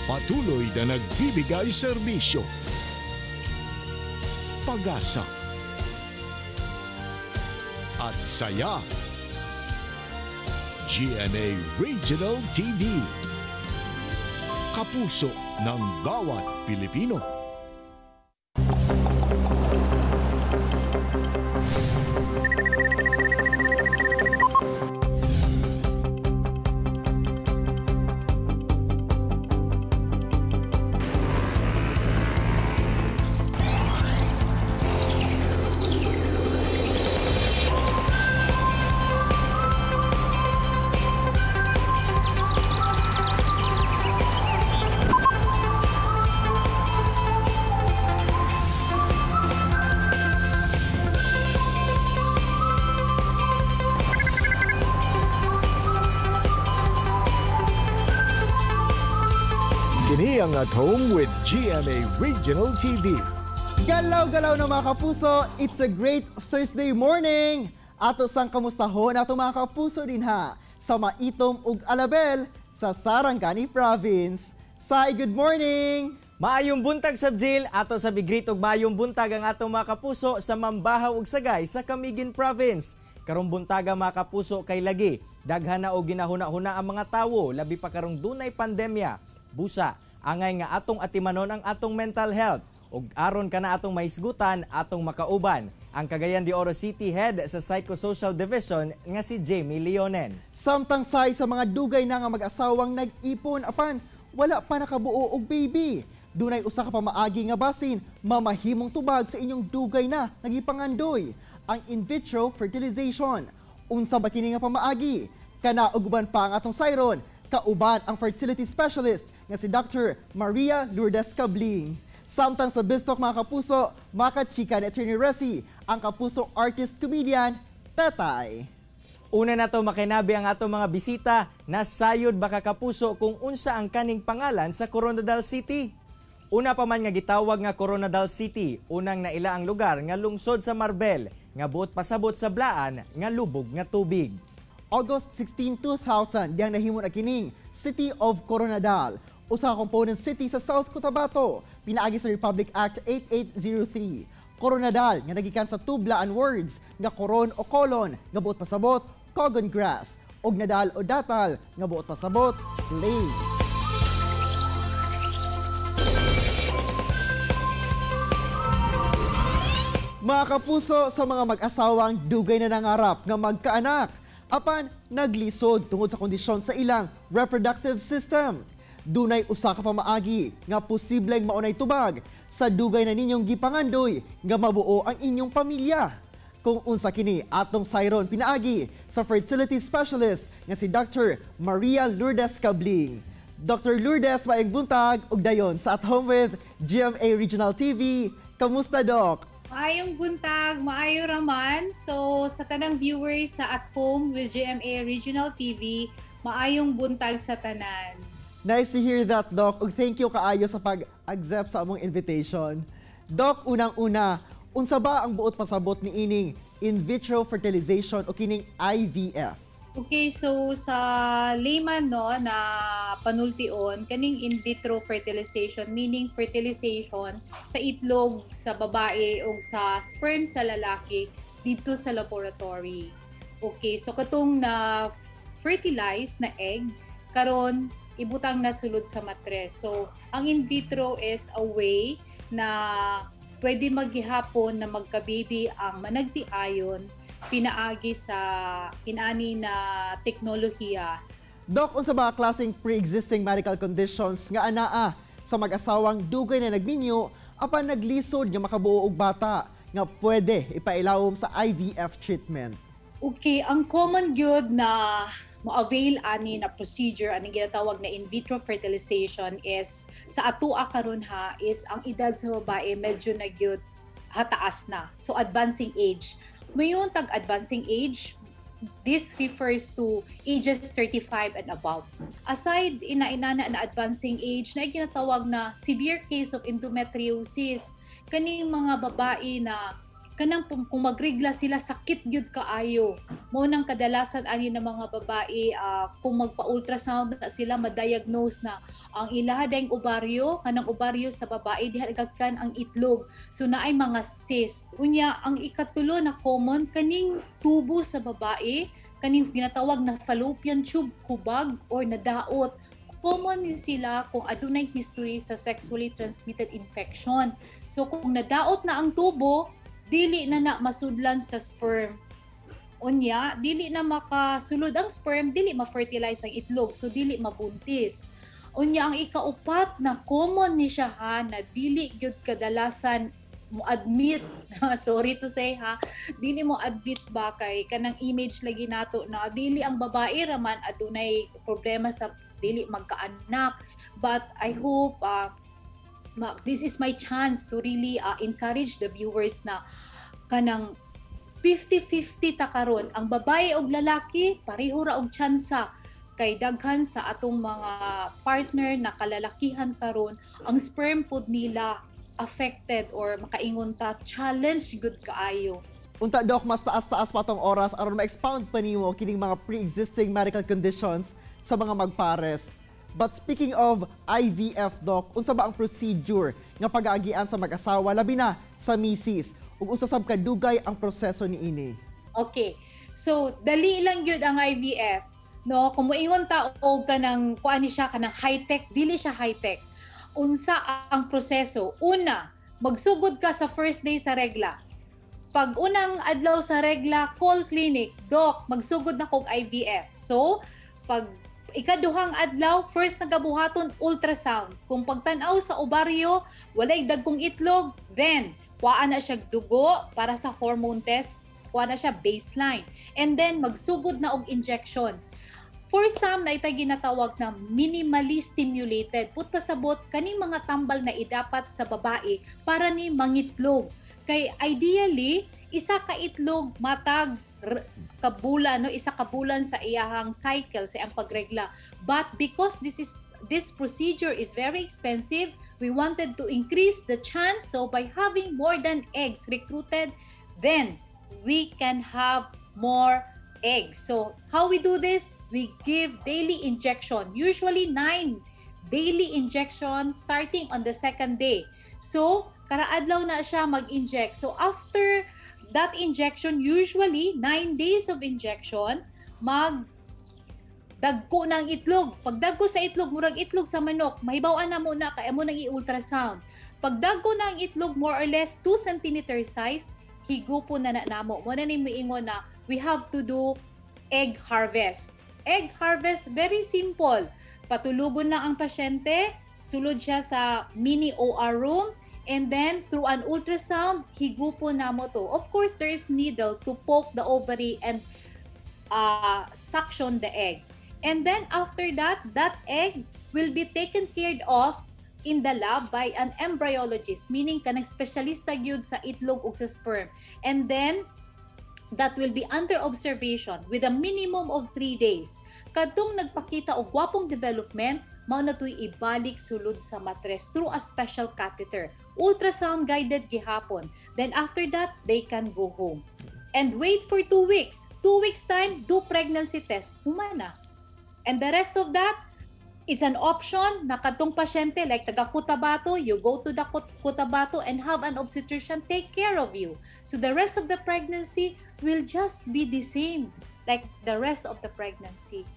Patuloy na nagbibigay serbisyo, pag-asa, at saya. GMA Regional TV. Kapuso ng bawat Pilipino. Kini ang At Home with GMA Regional TV. Galaw-galaw na, mga kapuso, it's a great Thursday morning! Ato sang kamustahon ato mga kapuso dinha sa Maitom ug Alabel sa Sarangani Province. Sai, good morning! Maayong buntag sab, Jill, ato sa i-greet og maayong buntag ang atong mga kapuso sa Mambahaw ug Sagay sa Camiguin Province. Karong buntaga, mga kapuso, kay lagi daghan na og ginahuna-huna ang mga tawo, labi pa karong dunay pandemya. Busa, angay nga atong atimanon ang atong mental health ug aron kana atong mahisgutan, atong makauban ang Cagayan de Oro City Head sa Psychosocial Division nga si Jamie Leonen. Samtang say sa mga dugay na nga mag-asawang nag-ipon apan wala pa nakabuo og baby, dunay usa ka pamaagi nga basin mamahimong tubag sa inyong dugay na nagipangandoy, ang in vitro fertilization. Unsa ba kini nga pamaagi? Kana ug uban pa ang atong sayron kauban ang fertility specialist nga si Dr. Maria Lourdes Cabling. Samtang sa Biztalk, mga kapuso, makachika ni Attorney Resi, ang kapuso artist comedian Tetay. Una na to makinabi ang atong mga bisita. Nasayod ba ka, kapuso, kung unsa ang kaning pangalan sa Koronadal City? Una pa man nga gitawag nga Koronadal City, unang naila ang lugar nga lungsod sa Marbel, nga buot pasabot sa blaan nga lubog nga tubig. August 16, 2000, diyang nahimo na kining City of Koronadal, usa ka component city sa South Cotabato, pinaagi sa Republic Act 8803. Koronadal nga nagikan sa two blaan words nga koron o kolon nga buot pasabot cogon grass ug nadal o datal nga buot pasabot plain. Mga kapuso, sa mga mag-asawang dugay na nangarap nga magkaanak, apan naglisod tungod sa kondisyon sa ilang reproductive system, dunay usa ka pamaagi nga posibleng maunay tubag sa dugay na ninyong gipangandoy nga mabuo ang inyong pamilya. Kung unsa kini, atong sayron pinaagi sa fertility specialist nga si Dr. Maria Lourdes Cabling. Dr. Lourdes, maayong buntag ug dayon sa At Home with GMA Regional TV. Kamusta, Doc? Maayong buntag, maayo raman. So sa tanang viewers sa At Home with GMA Regional TV, maayong buntag sa tanan. Nice to hear that, Doc. Ug thank you kaayo sa pag-accept sa among invitation. Doc, unang-una, unsa ba ang buot pasabot ni ining in vitro fertilization o kining IVF? Okay, so sa layman, no, na panultion, kaning in vitro fertilization meaning fertilization sa itlog sa babae o sa sperm sa lalaki dito sa laboratory. Okay, so katong na fertilized na egg karon ibutang na sulod sa matres. So ang in vitro is a way na pwede maghihapon na magka-baby ang managtiayon pinaagi sa inani na teknolohiya. Doc, unsa ba klaseng pre-existing medical conditions nga anaa sa mag-asawang dugay na nagminyo apan naglisod nga makabuo og bata nga pwede ipailawom sa IVF treatment? Okay, ang common gyud na mo-avail ani na procedure, ani ginatawag na in vitro fertilization, is sa atua karon ha, is ang edad sa babae medyo na gyud hataas na. So advancing age. Mayon tag advancing age, this refers to ages 35 and above. Aside ina-inana na advancing age, na ginatawag na severe case of endometriosis, kaning mga babae na Kanang kung magregla sila, sakit gyud kaayo. Mao nang kadalasan ani ng mga babae, kung magpa-ultrasound na sila, ma-diagnose na ang ilaha dayong ovaryo, kanang ovaryo sa babae, diha nagagkan ang itlog. So naay mga cyst. Unya, ang ikatulo na common, kaning tubo sa babae, kaning ginatawag na fallopian tube, hubag or nadaot. Common ni sila kung adunay history sa sexually transmitted infection. So kung nadaot na ang tubo, dili na na masudlan sa sperm. Unya, dili na makasulod ang sperm, dili ma-fertilize ang itlog, so dili mabuntis. Unya, ang ikaupat na common ni siya ha, na dili gyud kadalasan mo admit, sorry to say ha, dili mo admit ba, kay kanang image lagi nato na dili ang babae raman adunay problema sa dili magkaanak. But I hope this is my chance to really encourage the viewers na kanang 50-50 ta karon ang babae og lalaki, pareho ra og tsansa, kay daghan sa atong mga partner na kalalakihan karon, ang sperm pud nila affected or makaingon ta challenge gud kaayo. Unta, Doc, mas taas-taas pa tong oras aron ma-expound pa nimo kining mga pre-existing medical conditions sa mga magpares. But speaking of IVF, Doc, unsa ba ang procedure nga pag-aagian sa mag-asawa, labi na sa misis? Ug unsa sab kadugay ang proseso niini? Okay. So, dali lang gyud ang IVF. No, kung moingon ta og kanang kuan ni siya, kanang high-tech, dili siya high-tech. Unsa ang proseso? Una, magsugod ka sa first day sa regla. Pag unang adlaw sa regla, call clinic, "Doc, magsugod na kog IVF." So, pag ikaduhang adlaw, first na gabuhaton, ultrasound. Kung pagtan-aw sa ovaryo, walay dagkong itlog, then kuhaan na siya dugo para sa hormone test, kuha na siya baseline. And then magsugod na og injection. For some, na itay ginatawag na minimally stimulated. Put pasabot, kaning mga tambal na idapat sa babae para ni mangitlog. Kay ideally, isa ka itlog matag kabulan, no, isa ka bulan sa iyahang cycle, sa iyang pagregla. But because this procedure is very expensive, we wanted to increase the chance. So by having more than eggs recruited, then we can have more eggs. So how we do this? We give daily injection, usually 9 daily injection starting on the second day. So, karaadlaw na siya mag-inject. So after that injection, usually 9 days of injection, mag dagko ng itlog. Pag dagko sa itlog, murag itlog sa manok, mahibaw-an na mo na kay amo nang i-ultrasound. Pag dagko na ang itlog, more or less 2 cm size, higupo na na namo. Mo na ni moingon na we have to do egg harvest. Egg harvest, very simple. Patulugon lang ang pasyente, sulod siya sa mini OR room, and then through an ultrasound, higupo namo to. Of course, there is needle to poke the ovary and suction the egg. And then after that, that egg will be taken care of in the lab by an embryologist, meaning kanang espesyalista gyud sa itlog ug sa sperm. And then that will be under observation with a minimum of 3 days. Kadtong nagpakita og gwapong development, mao na to'y ibalik sulod sa matres through a special catheter. Ultrasound guided gihapon. Then after that, they can go home. And wait for 2 weeks. 2 weeks time, do pregnancy test. Humana. And the rest of that is an option na kadtong pasyente like taga Cotabato, you go to the Cotabato and have an obstetrician take care of you. So the rest of the pregnancy will just be the same like the rest of the pregnancy.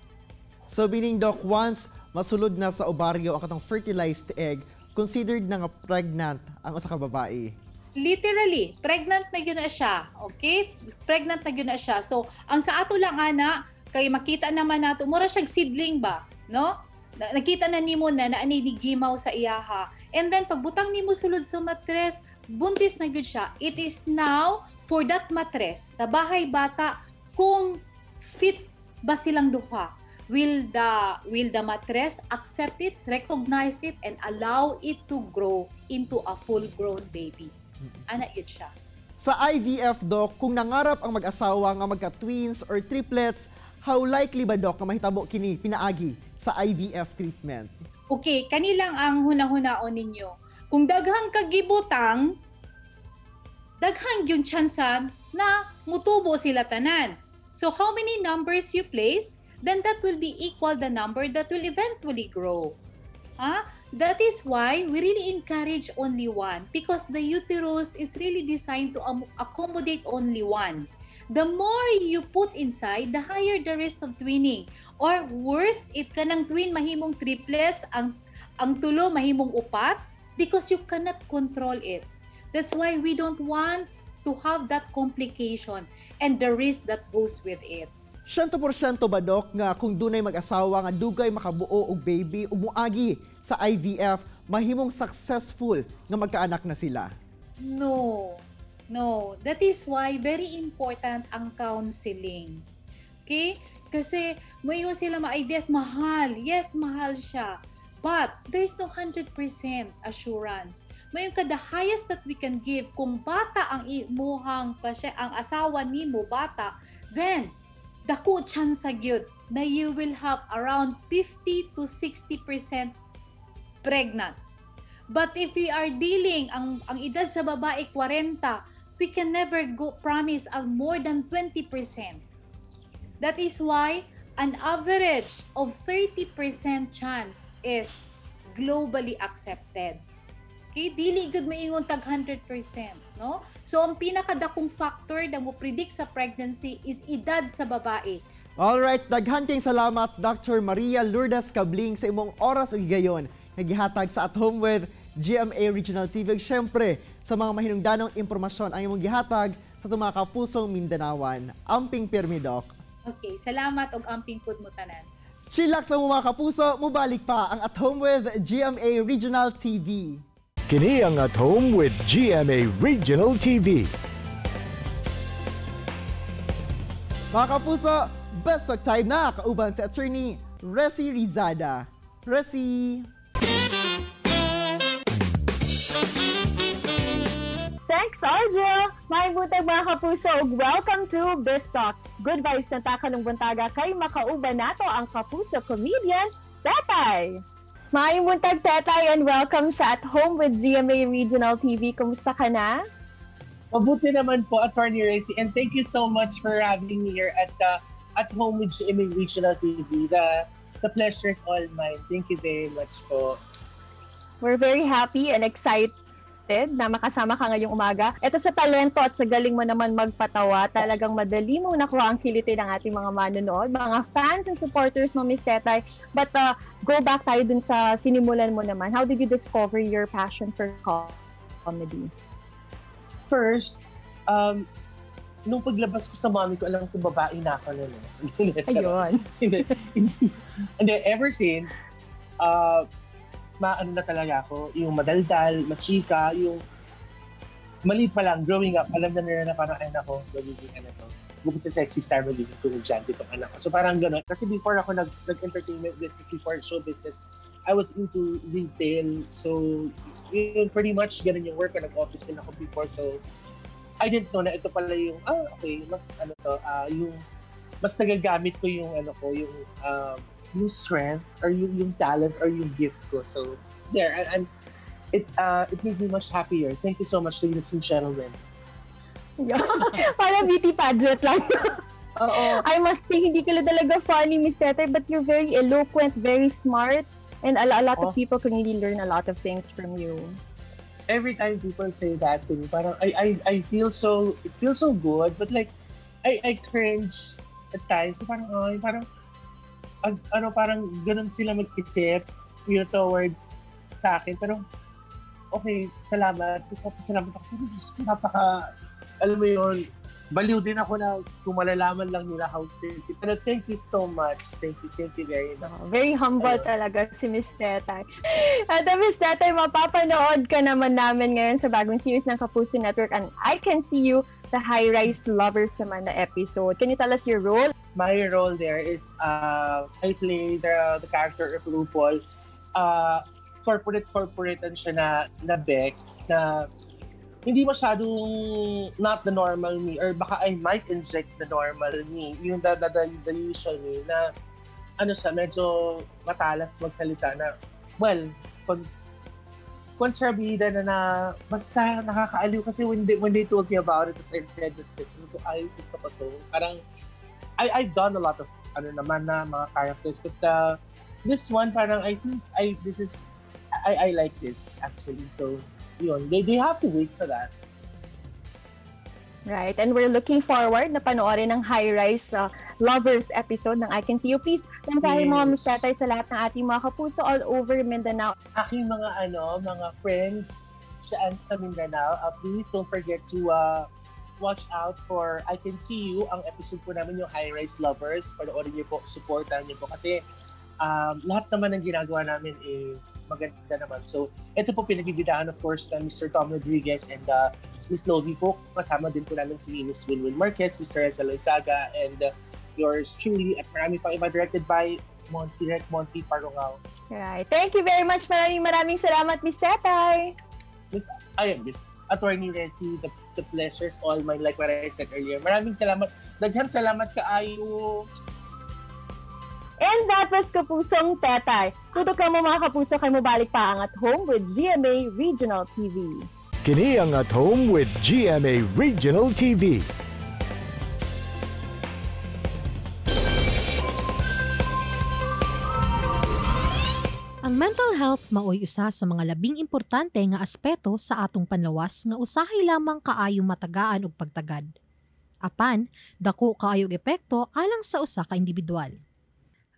So meaning, Doc, once masulod na sa ovaryo ang katong fertilized egg, considered na nga pregnant ang usa ka babae? Literally, pregnant na gyud na siya. Okay? Pregnant na gyud na siya. So, ang sa ato lang ana, kay makita naman nato, mura siyang seedling ba, no? Nakita na nimo na na ani ni gimaw sa iyaha. And then pagbutang nimo sulod sa matres, buntis na gyud siya. It is now for that matres sa bahay bata kung fit ba silang duha. Will the matres accept it, recognize it, and allow it to grow into a full-grown baby? Ana yun siya. Sa IVF, Doc, kung nangarap ang mag-asawa nga magka-twins or triplets, how likely ba, Doc, nga mahitabo kini pinaagi sa IVF treatment? Okay, kani lang ang huna-hunaon ninyo. Kung daghang kagibutang, Daghan yung tsansa na mutubo sila tanan. So how many numbers you place, then that will be equal the number that will eventually grow. Ah, that is why we really encourage only one, because the uterus is really designed to accommodate only one. The more you put inside, the higher the risk of twinning. Or worse, if kanang twin mahimong triplets, ang tulo mahimong upat, because you cannot control it. That's why we don't want to have that complication and the risk that goes with it. 100% ba, Dok, nga kung dunay mag-asawa nga dugay makabuo og baby ug moagi sa IVF, mahimong successful nga magkaanak na sila? No. No. That is why very important ang counseling. Okay? Kasi mayon sila ma-IVF, mahal. Yes, mahal siya. But there's no 100% assurance. Mayon ka, the highest that we can give, kung bata ang imuhang pasya, ang asawa nimo bata, then dako chance gyud na you will have around 50 to 60% pregnant. But if we are dealing ang edad sa babae 40, we can never go promise ang more than 20%. That is why an average of 30% chance is globally accepted. Okay, dili gud maingon tag 100%, no? So ang pinakadakong factor na mo predict sa pregnancy is edad sa babae. Alright, daghan kayong salamat, Dr. Maria Lourdes Cabling, sa imong oras ug higayon nga gihatag sa At Home with GMA Regional TV. Ug syempre, sa mga mahinungdanong impormasyon ang imong gihatag sa atong mga kapusong Mindanawan. Amping pirmi, Doc. Okay, salamat og amping pud mo tanan. Chillax sa mga kapuso, mubalik pa ang At Home with GMA Regional TV. Kini ang At Home with GMA Regional TV. Mga kapuso, best talk time na kauban si Attorney Resi Rizada. Resi! Thanks, Argel! Maayong buntag, mga kapuso, ug welcome to Biz Talk. Good vibes na ta karong buntaga kay makauban nato ang kapuso comedian, Tetay! Maayong buntag, Tetay, and welcome sa At Home with GMA Regional TV. Kumusta ka na? Mabuti naman po, Attorney Resi, and thank you so much for having me here at Home with GMA Regional TV. The pleasure is all mine. Thank you very much po. We're very happy and excited na makasama ka ngayong umaga. Ito, sa talento at sa galing mo naman magpatawa, talagang madali mong nakuha ang kiliti ng ating mga manonood, mga fans and supporters mo, Miss Tetay. But go back tayo dun sa sinimulan mo naman. How did you discover your passion for comedy? First, nung paglabas ko sa mommy ko, alam ko babae na ako nun eh. So, Ayun. Hindi, hindi, ever since, maano na talaga ako, yung madaldal, machika, yung mali pa lang, growing up, alam na nila na parang anak ko, magiging ano to, bukod sa sexy star, magiging komedyante itong anak ko. So parang gano'n. Kasi before ako nag-entertainment business, before show business, I was into retail. So, yun, pretty much ganun yung work ko. Nag-office din ako before. So, I didn't know na ito pala yung, okay, mas ano to, yung, mas nagagamit ko yung ano ko, yung strength or yung talent or yung gift ko. So, there, it made me much happier. Thank you so much, ladies and gentlemen. Yeah. Parang beauty pageant lang. Oo. I must say, hindi ka lang talaga funny, Miss Tetay, but you're very eloquent, very smart, and a lot of people can really learn a lot of things from you. Every time people say that to me, parang I feel so, it feels so good, but like, I cringe at times. So parang, ay, parang, ano, parang ganun sila mag-isip, towards sa akin. Pero, okay, salamat. Salamat ako. Pero, Diyos ko, napaka, alam mo yun, baliw din ako na kung malalaman lang nila how to feel. Pero thank you so much. Thank you. Thank you very much. Oh, very humble Ayun. Talaga si Miss Tetay. At Miss Tetay, mapapanood ka naman namin ngayon sa bagong series ng Kapuso Network and I Can See You, the High Rise Lovers naman na episode. Can you tell us your role? My role there is I play the character of RuPaul. Corporate ano siya na Bex, na hindi masyadong not the normal me, or baka I might inject the normal me, yung the usual me, na ano siya, medyo matalas magsalita na, well, pag Kontrabida na basta nakakaaliw kasi when they told me about it, as I read the script, ko, ay, gusto ko to. Parang, I've done a lot of ano naman na mga characters, but this one, parang I think I this is I like this actually. So, yun, they have to wait for that. Right, and we're looking forward na panoorin ang High-Rise Lovers episode ng I Can See You. Please, mensahe mo, Ms. Tetay, sa lahat ng ating mga kapuso all over Mindanao. Aking mga ano, mga friends dyan sa Mindanao, please don't forget to watch out for I Can See You, ang episode po namin, yung High Rise Lovers. Panoorin niyo po, supportan niyo po kasi lahat naman ng ginagawa namin eh maganda naman. So, ito po pinagbibidahan, of course, na Mr. Tom Rodriguez and Miss Lovie po. Kasama din po namin si Miss Winwyn Marquez, Mr. Reza Loyzaga, and yours truly. At marami pang iba, directed by Monty, Direk Monty Parungao. Right. Thank you very much. Maraming maraming salamat, Miss Tetay. Miss, ayun, Miss Attorney Resi, the pleasure's all mine, like what I said earlier. Maraming salamat. Daghan salamat kaayo. And that was Kapusong Tetay. Tutok lang mo, mga kapuso, kay mobalik pa ang At Home with GMA Regional TV. Kini ang At Home with GMA Regional TV. Ang mental health maoy usa sa mga labing importante nga aspeto sa atong panlawas nga usahay lamang kaayo matagaan og pagtagad. Apan, dako kaayo og epekto alang sa usa ka individual.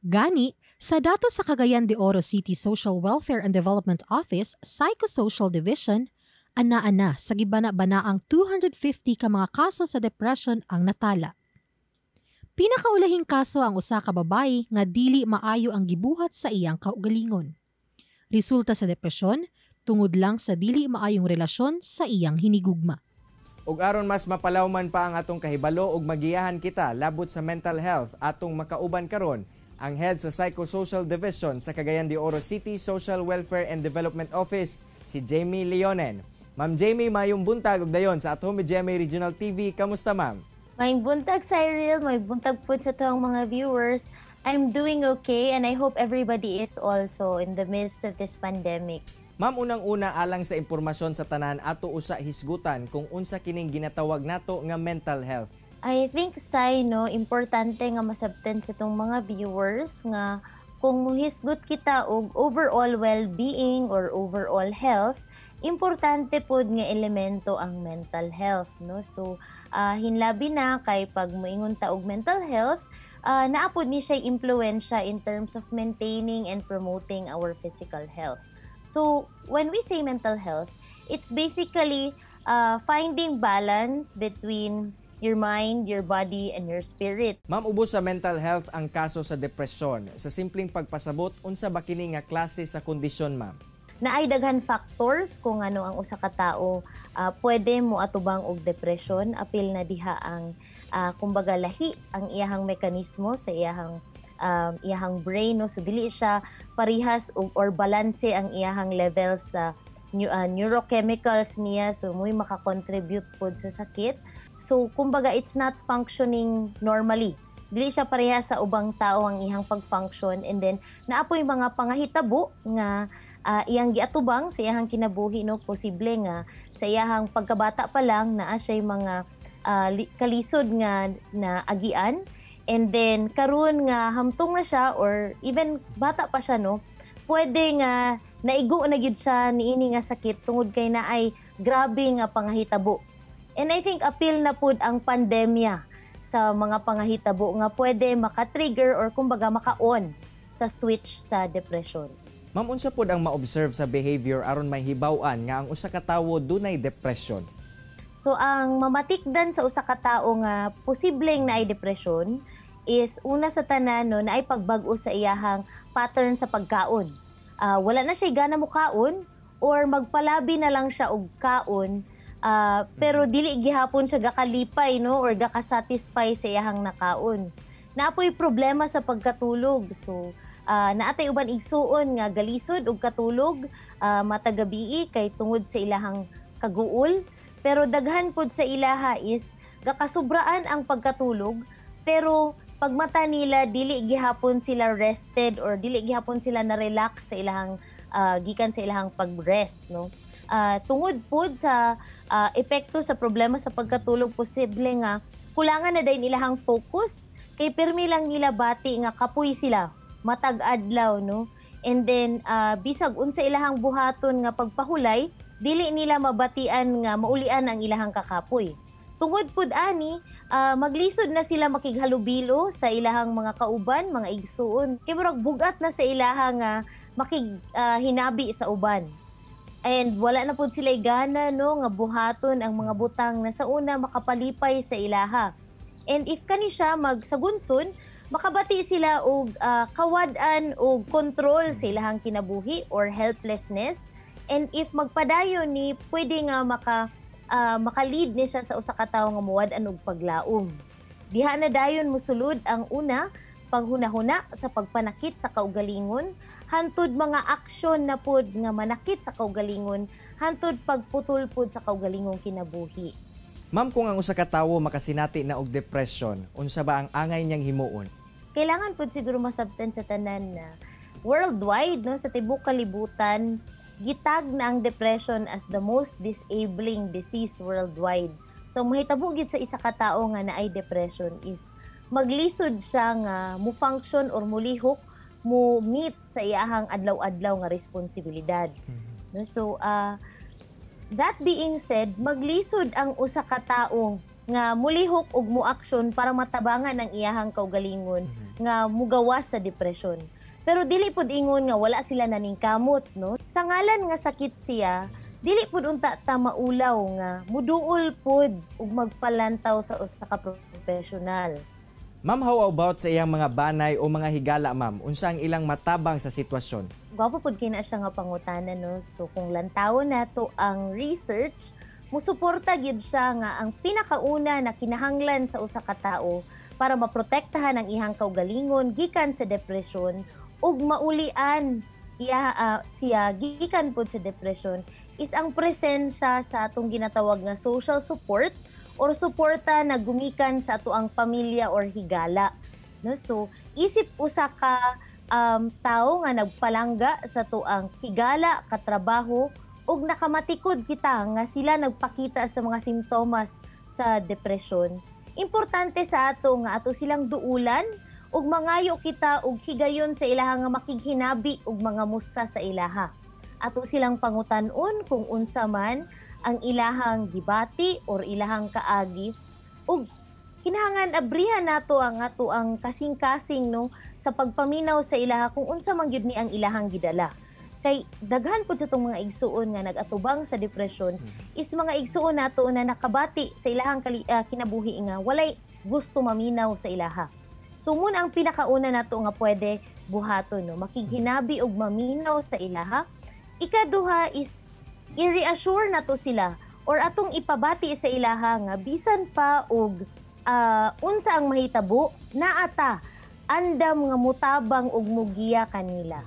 Gani, sa datos sa Cagayan de Oro City Social Welfare and Development Office, Psychosocial Division, ana-ana sa gibana-banaang 250 ka mga kaso sa depression ang natala. Pinakaulahing kaso ang usa ka babayi nga dili maayo ang gibuhat sa iyang kaugalingon. Resulta sa depresyon, tungod lang sa dili maayong relasyon sa iyang hinigugma. Ug aron mas mapalawman pa ang atong kahibalo ug magiyahan kita labot sa mental health, atong makauban karon ang head sa Psychosocial Division sa Cagayan de Oro City Social Welfare and Development Office, si Jamie Leonen. Ma'am Jamie, mayong buntag ug dayon sa At Home with GMA Regional TV. Kamusta, ma'am? May buntag, Cyril. May buntag po sa tuwang mga viewers. I'm doing okay and I hope everybody is also in the midst of this pandemic. Ma'am, unang-una, alang sa impormasyon sa tanan, ato usa hisgutan kung unsa kining ginatawag nato nga mental health. I think, Sai, no, importante nga masabtan sa itong mga viewers nga kung muhisgot kita og overall well-being or overall health, importante pod nga elemento ang mental health, no? So, hinlabi na kay pag moingon ta og mental health, naa pod ni siya impluwensya in terms of maintaining and promoting our physical health. So, when we say mental health, it's basically finding balance between your mind, your body, and your spirit. Ma'am, ubos sa mental health ang kaso sa depresyon. Sa simpleng pagpasabot, unsa ba kini nga klase sa kondisyon, ma'am? Naay daghan factors kung ano ang usa ka tawo pwede mo atubang og depression. Apil na diha ang kumbaga lahi ang iyahang mekanismo sa iyahang brain, no? So dili siya parihas or balanse ang iyahang levels sa neurochemicals niya, so mo'y makakontribute pod sa sakit. So kumbaga it's not functioning normally. Dili siya pareha sa ubang tao ang iyang pag-function, and then naapoy mga pangahitabo nga iyang giatubang sa iyang kinabuhi, no? Posible nga sa iyang pagkabata pa lang naa siya mga kalisod nga na agian, and then karon nga hamtong na siya or even bata pa siya, no, pwede nga naigo na gyud siya niini nga sakit tungod kay naay grabe nga pangahitabo. And I think apil na pud ang pandemya sa mga pangahitabo nga pwede maka-trigger or kumbaga maka-on sa switch sa depression. Ma'am, unsa pod ang ma-observe sa behavior aron may hibaw-an nga ang usa ka tawo dunay depression? So ang mamatikdan sa usa ka tawo nga posibleng naay depression is una sa tanan, no, naay pagbag-o sa iyahang pattern sa pagkaon. Wala na siya gana mo kaon or magpalabi na lang siya og kaon, pero dili gihapon siya gakalipay, no, or gakasatisfy sa iyahang nakaon. Naapoy problema sa pagkatulog. So naatay uban igsuon nga galisod og katulog matagabii kay tungod sa ilahang kaguol, pero daghan pud sa ilaha is gakasubraan ang pagkatulog, pero pagmata nila dili gihapon sila rested or dili gihapon sila na relax sa ilahang gikan sa ilahang pag-rest, no. Tungod pud sa epekto sa problema sa pagkatulog, posible nga kulangan na dayon ilahang focus kay pirmi lang nila bati nga kapoy sila matag adlaw, no. And then bisag unsa ilahang buhaton nga pagpahulay, dili nila mabatian nga maulian ang ilahang kakapoy. Tungod pud ani, maglisod na sila makighalubilo sa ilahang mga kauban, mga igsuon. Kay murag bugat na sa ilaha nga makighinabi sa uban. And wala na pud sila gana, no, nga buhaton ang mga butang na sa una makapalipay sa ilaha. And if kani siya magsagunson, makabati sila og kawad-an og kontrol sa ilahang kinabuhi or helplessness. And if magpadayon ni, pwede nga maka-lead ni siya sa usa ka tawo nga muwad-an og paglaom. Diha na dayon mosulod ang una, paghunahuna sa pagpanakit sa kaugalingon, hantud mga aksyon na pod nga manakit sa kaugalingon, hantud pagputol pod sa kaugalingong kinabuhi. Ma'am, kung ang usa ka tawo makasinati na og depression, unsa ba ang angay niyang himuon? Kailangan pod siguro masabtan sa tanan na worldwide, no, sa tibuok kalibutan, gitag na ang depression as the most disabling disease worldwide. So mahitabo gid sa isa ka tawo nga naay depression is maglisod siya nga mo function or mulihok, mo meet sa iyahang adlaw-adlaw nga responsibilidad. No, so that being said, maglisod ang usa ka tawo nga mulihok og mo-action para matabangan ang iyahang kaugalingon nga mugawas sa depression. Pero dili pud ingon nga wala sila naningkamot, no? Sa ngalan nga sakit siya, dili pud unta ta maulaw nga muduol pud ug magpalantaw sa usa ka professional. Ma'am, how about sa iyang mga banay o mga higala, ma'am? Unsa ang ilang matabang sa sitwasyon? Gwapo pud kay na siya nga pangutana, no? So kung lantawon nato ang research, musuporta gyud siya nga ang pinakauna na kinahanglan sa usa ka tawo para maprotektahan ang iyang kaugalingon gikan sa depression ug maulian iya siya gikan pud sa depression is ang presensya sa atong ginatawag nga social support or suporta na gumikan sa ato ang pamilya or higala, no. So isip usa ka tawo nga nagpalangga sa tuang higala, katrabaho ug nakamatikod kita nga sila nagpakita sa mga simptomas sa depresyon, importante sa ato nga ato silang duulan ug mangayo kita og higayon sa ilaha nga makighinabi ug mga musta sa ilaha. Ato silang pangutan-on kung unsa man ang ilahang gibati or ilahang kaagi ug kinahanglan abrihan nato ang ato ang kasing-kasing, no, sa pagpaminaw sa ilaha kung unsa man gyud ni ang ilahang gidala. Kay daghan pud sa tong mga igsuon nga nag-atubang sa depression is mga igsuon nato na nakabati sa ilahang kinabuhi nga walay gusto maminaw sa ilaha. So muna ang pinakauna nato nga pwede buhaton, no, makighinabi og maminaw sa ilaha. Ikaduha is i-reassure nato sila or atong ipabati sa ilaha nga bisan pa og unsa ang mahitabo, naata andam nga mutabang og mugiya kanila.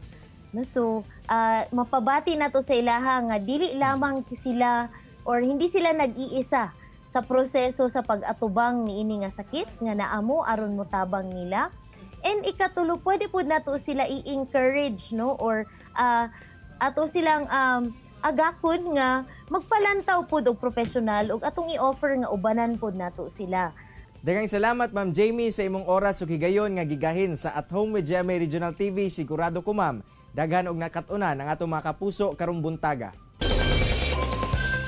No, so mapabati nato sa ilaha nga dili lamang sila or hindi sila nag-iisa sa proseso sa pag-atubang niini nga sakit nga naamo aron motabang nila. And ikatulo, pwede pud nato sila i-encourage, no, or ato silang agakon nga magpalantaw pud og profesional ug atong i-offer nga ubanan pud nato sila. Daghang salamat, Ma'am Jamie, sa imong oras ug higayon nga gigahin sa At Home with GMA Regional TV. Sigurado ko, ma'am, daghan og nakat-unan ang atong mga kapuso karong buntaga.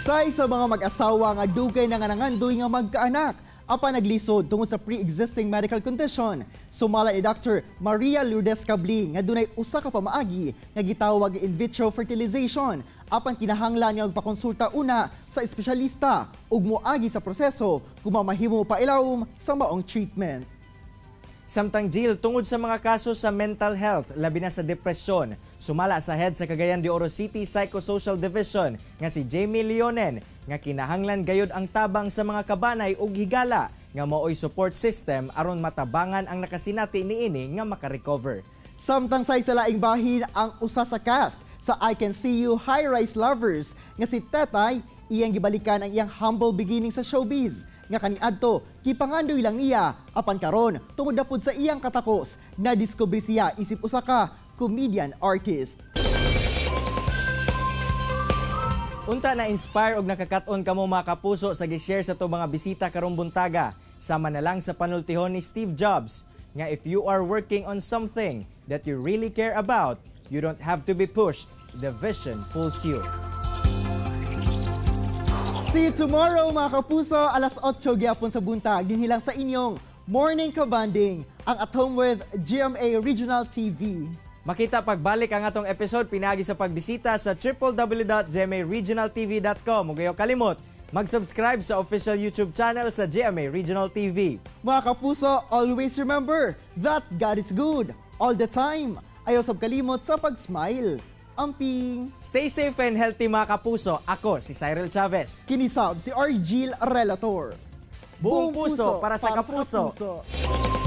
Say sa mga mag-asawa nga dugay na nga nangandoy nga magkaanak, apan naglisod tungod sa pre-existing medical condition. Sumala ni Dr. Maria Lourdes Cabling nga dunay usa ka pamaagi nga gitawag in vitro fertilization, apan kinahanglan nga magpakonsulta una sa espesyalista ug moagi sa proseso kung mamahimo pa ilawom sa maong treatment. Samtang Jill, tungod sa mga kaso sa mental health, labi na sa depresyon, sumala sa head sa Cagayan de Oro City Psychosocial Division nga si Jamie Leonen nga kinahanglan gayod ang tabang sa mga kabanay ug higala nga maoy support system aron matabangan ang nakasinati niini nga makarecover. Samtang sa laing bahin, ang usa sa cast sa I Can See You High Rise Lovers nga si Tetay, iyang gibalikan ang iyang humble beginning sa showbiz nga kaniadto gipangandoy lang niya, apan karon tungod na pud sa iyang katakos nadiskubre siya isip usa ka comedian artist. Unta na inspire og nakakat-on kamo, mga kapuso, sa gi-share sa atong mga bisita karong buntaga. Sama na lang sa panultihon ni Steve Jobs nga if you are working on something that you really care about, you don't have to be pushed. The vision pulls you. See you tomorrow, mga kapuso, alas 8 gyapon sa buntag dinhi lang sa inyong Morning Kabanding, ang At Home with GMA Regional TV. Makita pagbalik ang atong episode pinagi sa pagbisita sa www.gmaregionaltv.com ug ayaw kalimot mag-subscribe sa official YouTube channel sa GMA Regional TV. Mga kapuso, always remember that God is good all the time. Ayaw sab kalimot sa pag-smile. Amping! Stay safe and healthy, mga kapuso. Ako si Cyril Chavez. Kini sab si Argil Relator. Buong puso para sa kapuso. Kapuso.